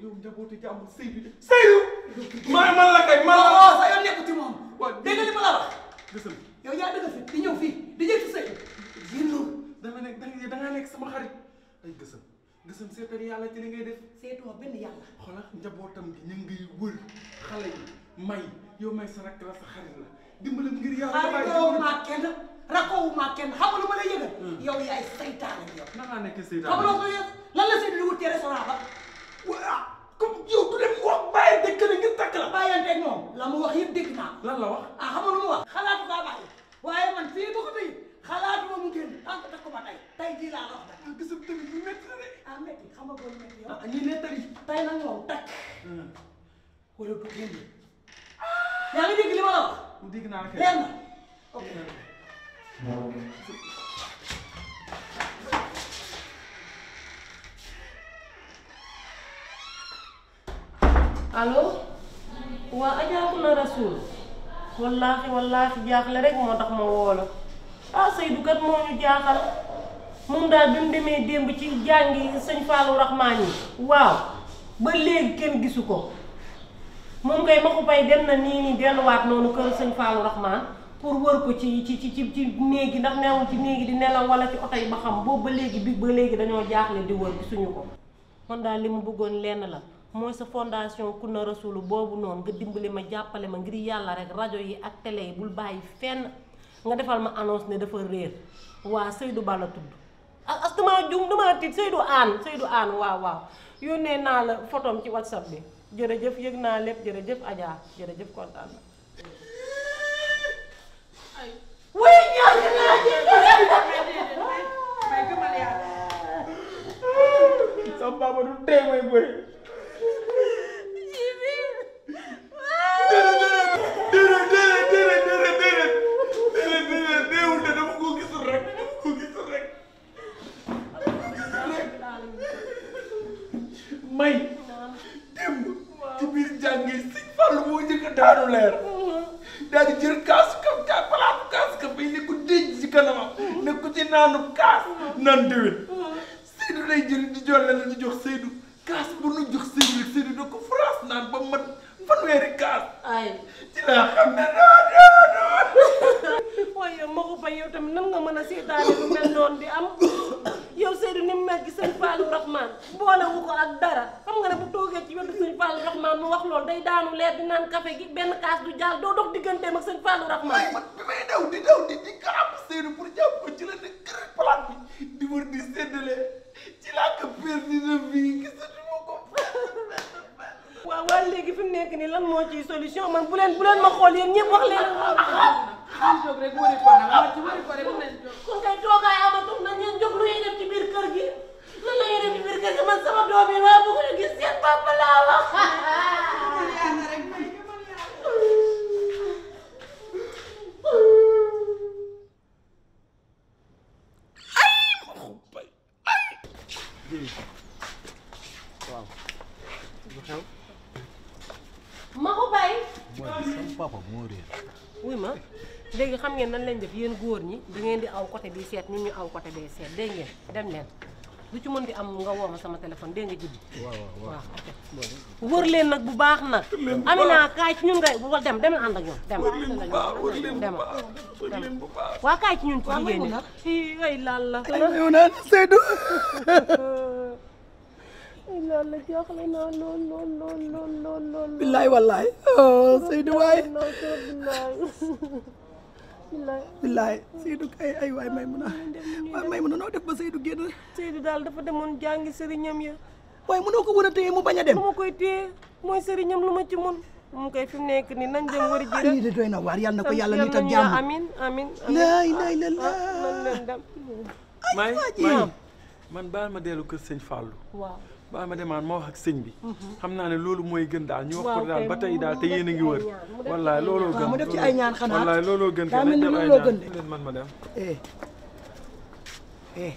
yow njabootu jàmbur Seydou man la kay man la sa yoon nekkuti moom dégg nga li ma la wax gësam yow yaa dëgg fi di ñëw fii di jël si Seydou génnul da nga nekk sama xarit ay gësam seetal yàlla ci li ngay def seetoo benn yàlla xoolal njabootam gi ñu ngi wër xale yi may yow may sa rakk la sa xarit la dimbali ngir yàlla rakkoowu maa kenn xam nga lu ma lay yëgal yow yaay saytaane yow nan laa nekkee saytaane xam nga loo ko yëg lan la Seydou di wut ci restaurant ba comme yow tu dem wax bàyyante kër ngir takk la bàyyante ak moom la mu wax yëpp dégg naa lan la wax xam nga lu mu wax xalaatu kaa bàyyi waaye man fii ba ko tey xalaatu ma mu génn tant que takk ko ba tey jii laa la wax da gësam tamit bu métti la de métti xam nga boobu métti yow ñi nettali tey nag moom takk wala du génn yaa ngi dégg li ma la wax dégg naa la kay leer na ok allo waa Adja Rasoul wallaahi jaaxle rek moo tax ma woo la Seydou kat moo ñu jaaxal moom daal bi mu demee démb ci jàngi sëñ Fallou Rahman yi waaw ba léegi kenn gisu ko moom kay ma ko pay dem na nii delluwaat noonu kër sëñ Fallou Rahman pour wër ko ci néegi ndax newul ci néegi di nelaw wala ci oto yi ba xam boobu ba léegi dañoo jaaxle di wër gisuñu ko man daal li mu bëggoon lenn la mooy sa fondation Kunna Rasoul boobu noonu nga dimbali ma jàppale ma ngir yàlla rek rajo yi ak télé yi bul bàyyi fenn nga defal ma annonce ne dafa réer waa Seydou Ba la tudd as damaa jum damaa tiit Seydou Aan waaw yónnee naa la photom ci WhatsApp bi jërëjëf yëg naa lépp jërëjëf Adja jërëjëf kontaan na way ñaan naa ci may gëmal yàlla sama baba du tey may bëri may démb ci biir jàngi sëñ Fallu moo njëkk a daanu leer daal di jël kaasu kam ca palaatu kaasu kam bay ne ko déj ci kanamam ne ko ci naanu kaas naan déwén Seydou lay jël di jolle la di jox Seydou kaas bu nu jox Seydou rek Seydou da ko France naan ba mat fanweeri kaas ay ci laa xam ne waaye ma ko fay yow tamit nan nga mën a seetaane lu mel noonu di am yow Seydou ni mu mel ci sëñ Fallou Rahman boolewu ko ak dara xam nga ne bu toogee ci wetu sëñ Fallou Rahman mu wax loolu day daanu leer di naan café gi benn kaas du jàll doo dox digganteem ak sëñ Fallou Rahman man bi may daw di karab Seydou pour jàpp ko ci la ne kër palaat bi di wër di séddale ci laa ko perdu de vie gisatu ma ko waaw léegi fi mu nekk nii lan moo ciy solution man bu leen ma xool yéen ñëpp wax leen jóg rek wëri ko nag wëri ko rek mën nañ jóg kon kay toogaay amatul na ngeen jóg lu ñuy def ci biir kër gi lan la ñuy def ci biir kër gi man sama doom yi waa bëgg ñu gis seen papa laa wax yàlla rek may gëmal yàlla waaw lu xew ma ko bàyyi mooy sama papa moo réer. wuy ma léegi xam ngeen nan lañ def yéen góor ñi da ngeen di aw côté bi seet ñun ñu aw côté bee seet dégg ngeen dem leen lu ci mën di am nga woo ma sama téléphone dégg nga jibbi waaw wër leen nag bu baax nag Amina kaay ci ñun nga dem ànd ak ñoom dem waa kaay ci ñun ci jigéen ñi fii ay laal la yow naan Seydou ay laal la jaaxle naa lool billaay wallaay Seydou waay billaay Seydou ay waay may mun a noo def ba Seydou génn Seydou daal dafa demoon jàngi sëriñam ya waaye mënoo ko war a téye mu bañ a dem lu ma koy téye mooy sëriñam lu ma ci mun mu koy fi mu nekk nii nañ dem wari ji lii de doy na waar yàlla na ko yàlla nit ak jàmm amin laay la nan leen dem man baal ma dellu kër sëñ Fallou waaw ba ma demaan ma wax ak sëñ bi xam naa ne loolu mooy gën daal ñu wax ko daal ba tey daal te yéen a ngi wër wallaay looloo gën mu def ci ay ñaan xanaa wallaay looloo gën daa mel ni looloo gën de leen man ma dem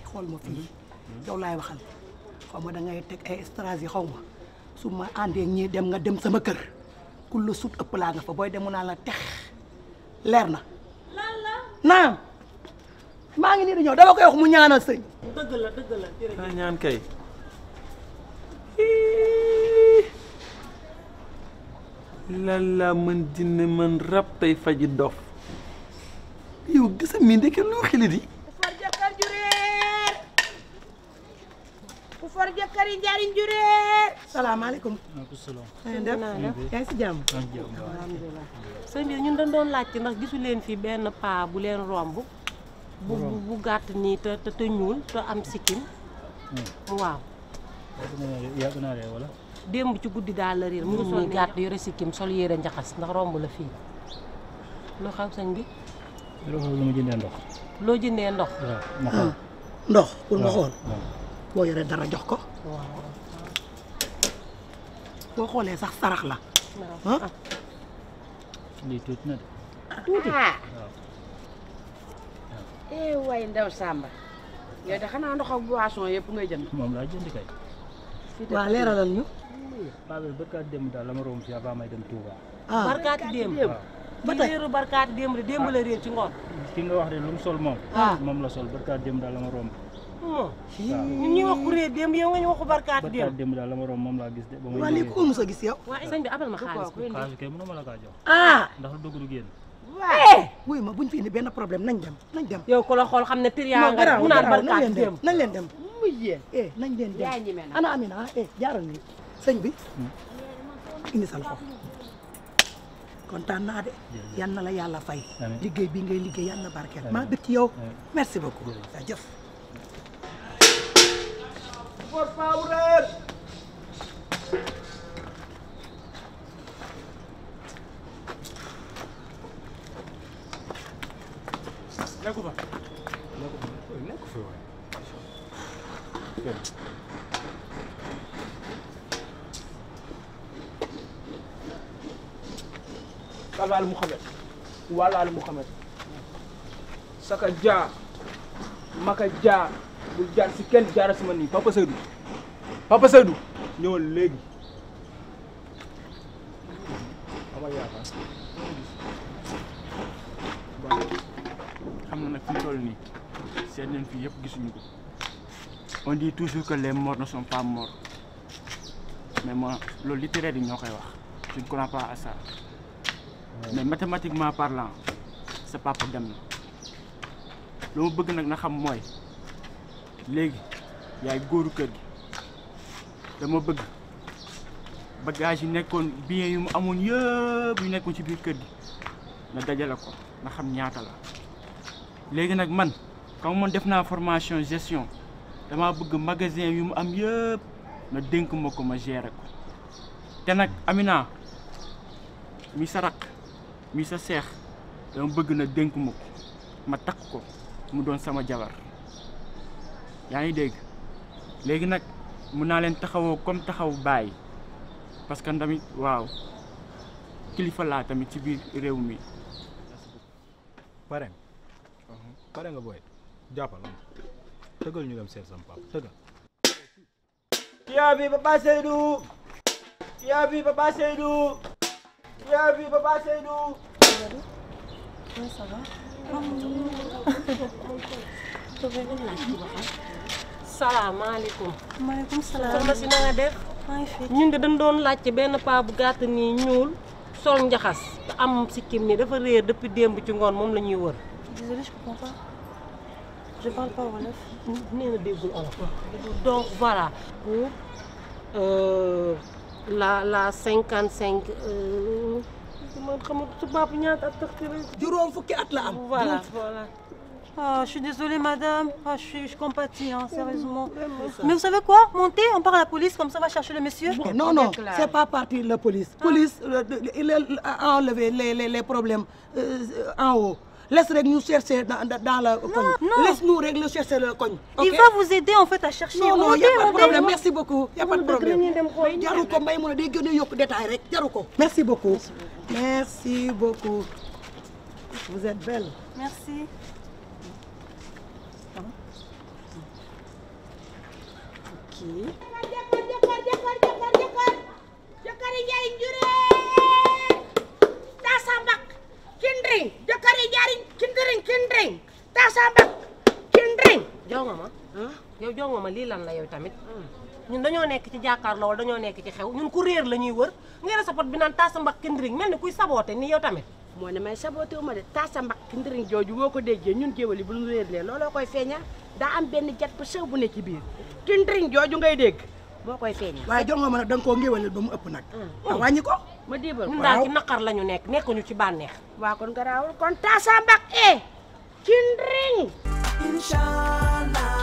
xool ma fii yow laay waxal xaw ma da ngay teg ay stratégie xaw ma su ma àndee ñii dem nga dem sama kër ku la sut ëpp laa nga fa booy dem mu naan la tex leer na naam maa ngi nii di ñëw dama koy wax mu ñaanal sëñ dëgg la jërëjëf ñaan kay lan laa mën dina mën rab tey faji dof yow gisa mi ndeke loo xili di far jëkkër ju réer ku far jëkkër yi njariñ ju réer salaamaaleykum maaleykum salaam. def yaa ngi si jàmm alhamdulilah sëñ bi ñun dañ doon laajte ndax gisu leen fi benn paa bu leen romb bu gàtt nii te ñuul te am sikkim waaw yàgg naa de wala. démb ci guddi daal la réer mu ngi sol gàtt yore sikkim sol yére njaxas ndax romb la fii loo xam sëñ bi loolu lu ma jëndee ndox. loo jëndee ndox waaw ma xool. ndox pour nga xool waaw. boo yoree dara jox ko waaw boo xoolee sax sarax la lii tuuti na de. tuuti waay ndaw Samba yow de xanaa ndox ak boisson yëpp ngay jënd moom laa jënd kay. waaw leeralal ñu paa bi barkaat démb daal la ma romb fii avant may dem Touba. barkaati démb ba ba tey réeru barkaati démb de démb la réer ci ngoon ki nga wax de lu mu sol moom. moom la sol barkaat démb daal la ma romb. ñun ñuy wax ku réer démb yow nga ñu waxu barkaati barkaat démb démb daal la ma romb moom laa gis de. ba may waa lii ku ko mos a gis yow waaye sëñ bi abal ma xaalis bi xaalis kay mënuma la kaa jox. ndax lu dugg du génn. wuy ma buñ fi indi benn problème nañ dem yow ku la xool xam ne triangle nga mu naan barkaati démb nañ leen dem mu yéen nañ leen yaa dem ñeme na ana Amina jaaral nii sëñ bi indi sa loxo kontaan naa de yal na la yàlla fay liggéey bi ngay liggéey yal na barkeel maa bëgg ci yow merci beaucoup jëf por favor nekku fa nekku fa waay Salal Mouhamed walaal Mouhamed saka jaar maka jaar bul jaar si kenn jaara sama nii Papa Seydou ñëwal léegi amal yaakaar xam na nag fi mu toll nii seet nañ fii yëpp gisuñu ko on dit toujours que les morts ne sont pas morts mais moi loolu littéraire yi ñoo koy wax je ne crois pas à ça mais mathématiquement parlant sa papa dem na lu ma bëgg nag na xam mooy léegi yaay góoru kër gi dama bëgg bagage yi nekkoon bien yu mu amoon yëpp yu nekkoon ci biir kër gi na dajale ko na xam ñaata la léegi nag man comme man def naa formation gestion dama bëgg magasin yu mu am yëpp na dénk ma ko ma gérer ko te nag Amina mi sa rakk mi sa seex dama bëgg na dénk ma ko ma takk ko mu doon sama jabar yaa ngi dégg léegi nag mun naa leen taxawoo comme taxaw baay parce que tamit waaw kilifa laa tamit ci biir réew mi. pare nga booy jàppal tëggal ñu dem seet sama papa tëggal. yaa bi Papa Seydou yaa bi Papa Seydou yaa bi Papa Seydou salaamaaleykum maaleykum salaam. soxna si na nga def maa ngi fi. ñun de dañ doon laajte benn paa bu gàtt nii ñuul sol njaxas te am sikkim ni dafa réer depuis démb ci ngoon moom la ñuy wër Désolée, je comprends pas. Je parle pas wolof. nee na déggul olof donc voilà pour la 55 man xamul su baabu ñaata at tax juróom fukki at la am voilà Oh, je suis désolée, madame. Oh, je compatis, hein, sérieusement. Mais vous savez quoi? Montez, on part à la police, comme ça on va chercher le monsieur. non c'est pas parti la police police il a enlevé les problèmes en haut laisse rek ñu chercher dans le coin. Laisse-nous régler chercher le coin. Il va vous aider en fait à chercher. Non, y a pas de problème. Merci beaucoup. Y a pas de problème. Jaru ko mbay mu ne day gën a yokk détail rek jaru ko. Merci beaucoup. Merci beaucoup. Vous êtes belle. Merci. Jakari Njaay njuree tasambak kindring jakari jaari kindring tasambak kindring jonga ma yow jonga ma lii lan la yow tamit ñun dañoo nekk ci jàkkaarloo wala dañoo nekk ci xew ñun ku réer la ñuy wër nga yore sa pot bi naan tasambak kindring mel ni kuy saboote ni yow tamit moo ne may saboté wu ma de tasambak kindring jooju boo ko déggee ñun géwél yi bu ñu réerlee looloo koy feeñal daa am benn jat bu sew bu ne ci biir kindring jooju ngay dégg moo koy feeñal waaye jox nga ma nag da nga koo ngéwalal ba mu ëpp nag. wàññi ko. ma diibal ñun daal ci naqar la ñu nekkuñu ci bànneex waa kon garaawul kon tasambak kindring Inshallah